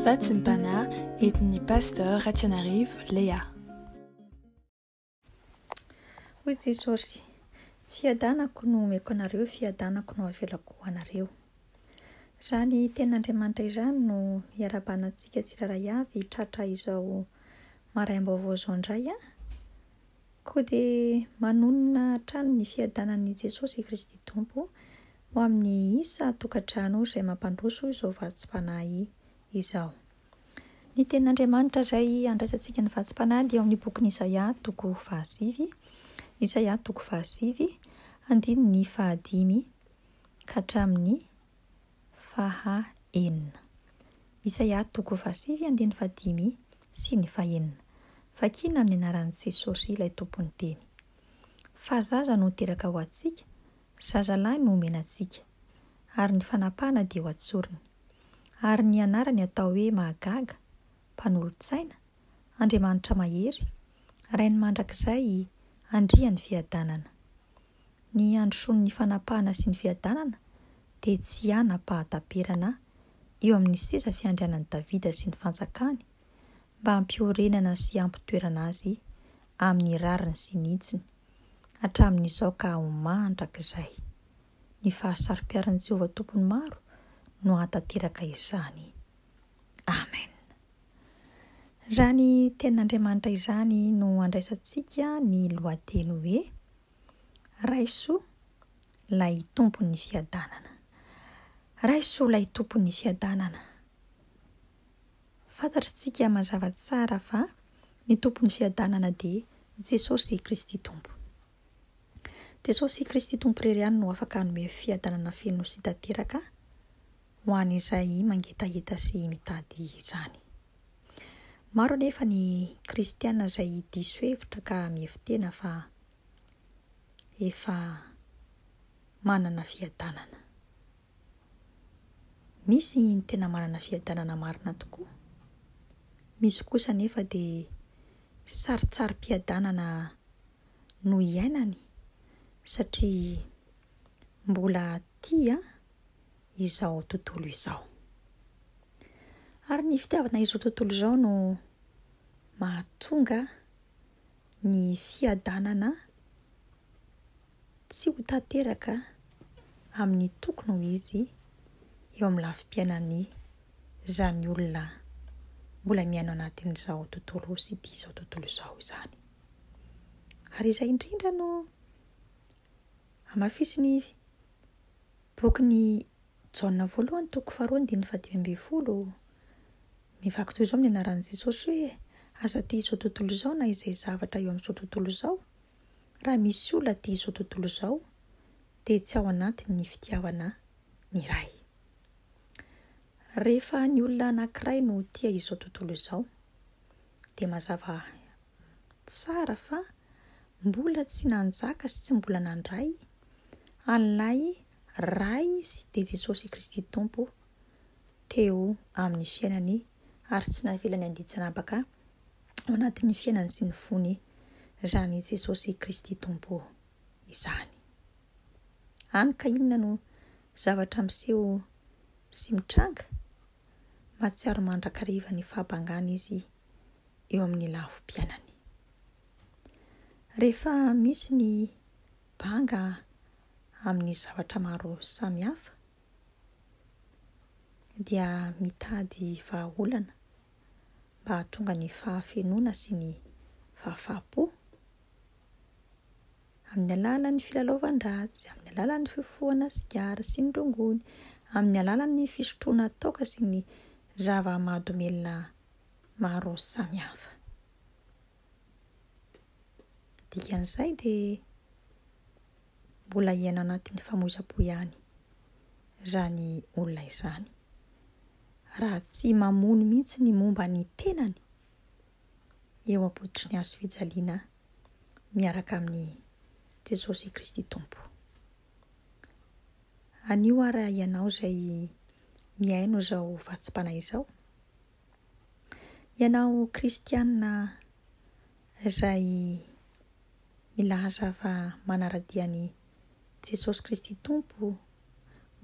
Vatsim-panahy entin'ny Pasteur Ratianarivo Léa. Hoy Jesosy, Fiadanako no omeko anareo, fiadanako no avelako ho anareo. Izany tenin'Andriamanitra izany no iarahabana antsika tsirairay avy tratra izao maraim-baovao izao indray an! Koa dia manonona hatrany ny fiadanan'i Jesosy Kristy Tompo ho amin'ny isan-tokantrano izay mampandroso izao vatsim-panahy izao. Ny tenin'Andriamanitra izay andraisantsika ny vatsim-panahy dia ao amin'ny bokin'i Isaia toko fahasivy, Isaia toko fahasivy, andininy fahadimy ka hatramin'ny faha enina. Isaia toko fahasivy andininy fahadimy sy ny fahenina. Vakina amin'ny anaran'i Jesosy ilay Tompon'ny teny. Fa zaza no teraka ho antsika, zazalahy no omena antsika, ary ny fanapahana dia ho an-tsorony. Ary ny anarany atao hoe Mahagaga, Mpanolo-tsaina, Andriamanitra Mahery, Rain'ny mandrakizay, Andrian'ny fiadanana. Ny handrosoan'ny fanapahana sy ny fiadanana dia tsy hanam-pahataperana eo amin'ny seza fiandrianan'i Davida sy ny fanjakany, mba hampiorenana sy hampitoerana azy amin'ny rariny sy ny hitsiny, hatramin'izao ka ho mandrakizay. Ny fahasaro-piaran'i Jehovah Tompon'ny maro no hahatanteraka izany. Amen. Izany tenin'Andriamanitra izany no andraisantsika ny lohateny hoe Raiso ilay Tompon'ny fiadanana. Raiso ilay Tompon'ny fiadanana. Fantatritsika mazava tsara fa ny Tompon'ny fiadanana dia Jesosy Kristy Tompo. Jesosy Kristy Tompo irery ihany no afaka hanome fiadanana feno sy tanteraka ho an'izay mangetaheta sy mitady izany. Maro anefa ny kristiana izay diso hevitra ka mihevi-tena fa efa manana fiadanana. Misy ny tena manana fiadanana marina tokoa, misy kosa anefa dia sarintsarim-piadanana no iainany satria mbola tia izao tontolo izao. Ary ny fitiavana izao tontolo izao no mahatonga ny fiadanana tsy ho tanteraka amin'ny tokony ho izy eo amin'ny lafim-piainan'ny izany olona mbola miaina anatin'izao tontolo sy tia izao tontolo izao izany. Ary izay indrindra no hamafisin'ny bokin'i Jaona voalohany toko faharoa andininy fahadimy ambin'ny folo, mivaky toy izao amin'ny anaran'i Jesosy hoe, Aza tia izao tontolo izao na izay zavatra eo amin'izao tontolo izao. Raha misy olona tia izao tontolo izao, dia tsy ao anatiny ny fitiavana ny Ray. Rehefa ny olona anankiray no tia izao tontolo izao, dia mazava tsara fa mbola tsy nanjaka sy tsy mbola nandray an'ilay Ray sy dia Jesosy Kristy Tompo teo amin'ny fiainany ary tsy navelany handidy tsy hanapaka ao anatin'ny fiainany sy ny fony izany Jesosy Kristy Tompo izany. Hany ka inona no zavatra miseho sy mitranga? Mahatsiaro mandrakariva ny fahabangana izy eo amin'ny lafim-piainany. Rehefa misy ny banga amin'ny zavatra maro samihafa dia mitady vahaolana mba hahatonga ny fahafenoana sy ny fahafaham-po amin'ny alalan'ny filalaovan-dratsy, amin'ny alalan'ny fifohana sigara sy ny rongony, amin'ny alalan'ny fisotroana toaka sy ny zava-mahadomelina maro samihafa. Dikan'izay dia mbola hiaina anatin'ny famoizam-po ihany izany olona izany, raha tsy mamono mihitsy ny momba ny tenany eo am-pototry ny hazo fijaliana miaraka amin'i Jesosy Kristy Tompo. Anio ary ianao izay mihaino izao vatsim-panahy izao, ianao kristiana izay milaza fa manara-dia an'i Jesosy Kristy Tompo,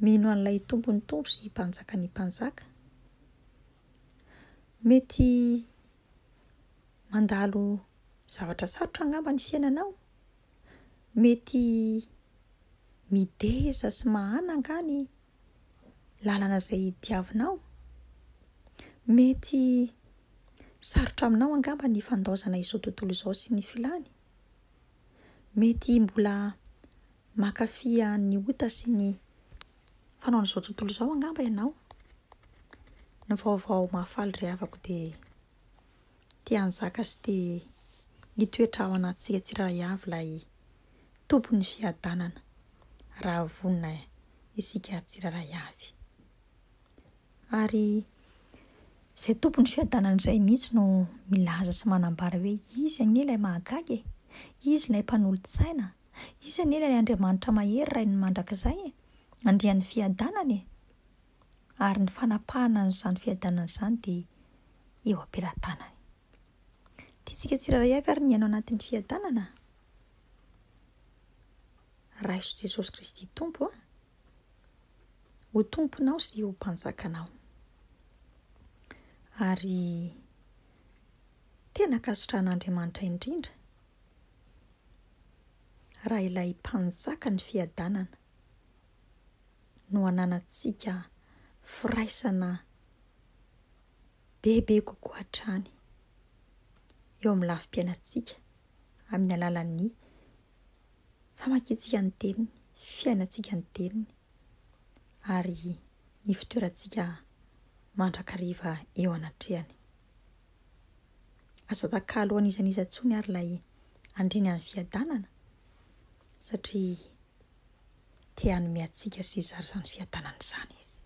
Mino an'ilay Tompon'ny tompo sy Mpanjakan'ny mpanjaka? Mety mandalo zavatra sarotra angamba ny fiainanao? Mety mideza sy mahana angaha ny lalana izay diavinao? Mety sarotra aminao angamba ny fandaozana izao tontolo izao sy ny filany? Mety mbola mankafy ny ota sy ny fanaon'izao tontolo izao angamba ianao. Ny vaovao mahafaly ry havako dia te hanjaka sy te hitoetra ao anatintsika tsirairay avy ilay Tompon'ny fiadanana raha vonona isika tsirairay avy. Ary izay Tompon'ny fiadanana izay mihitsy no milaza sy manambara hoe Izy anie ilay mahagaga e! Izy ilay mpanolo-tsaina! Izy anie ilay Andriamanitra mahery Rain'ny mandrakizay e! Andrian'ny fiadanana e! Ary ny fanapahana an'izany fiadanana izany dia eo am-pelatanany. Tiantsika tsirairay avy ary ny hiaina ao anatin'ny fiadanana? Raiso Jesosy Kristy Tompo a! Ho Tomponao sy ho Mpanjakanao. Ary tena ankasitrahan'Andriamanitra indrindra raha ilay Mpanjaka ny fiadanana no ananantsika firaisana bebe kokoa hatrany eo amin'ny lafim-piainantsika amin'ny alalan'ny famakiantsika ny Teniny, fiainantsika ny Teniny ary ny fitoerantsika mandrakariva eo anatrehany. Aza atakalo an'iza n'iza intsony ary ilay Andriana ny fiadanana satria te hanome antsika sy hizara izany fiadanana izany Izy.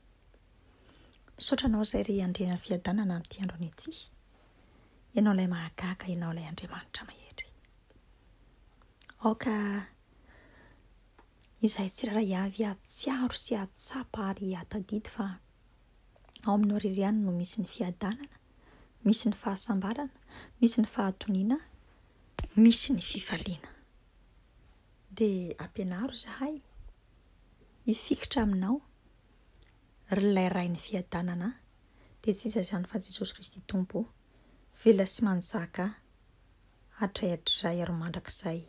Misaotra anao izay ry Andriana ny fiadanana amin'ity andro anio ity. Ianao ilay mahagaga, Ianao ilay Andriamanitra mahery. Aoka izahay tsirairay avy hahatsiaro sy hahatsapa ary hahatadidy fa ao aminao irery ihany no misy ny fiadanana, misy ny fahasambarana, misy ny fahatoniana, misy ny fifaliana. Dia ampianaro izahay hifikitra aminao, ry ilay Rain'ny fiadanana, dia tsy iza izany fa Jesosy Kristy Tompo, velona sy manjaka hatray hatrizay ary mandrakizay,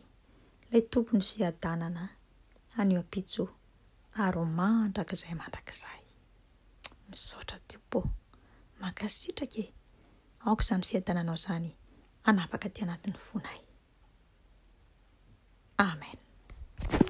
ilay Tompon'ny fiadanana, anio ampitso ary ho mandrakizay mandrakizay. Misaotra Tompo ô! Mankasitraka e! Aoka izany fiadananao izany hanapaka aty anatin'ny fonay. Amen.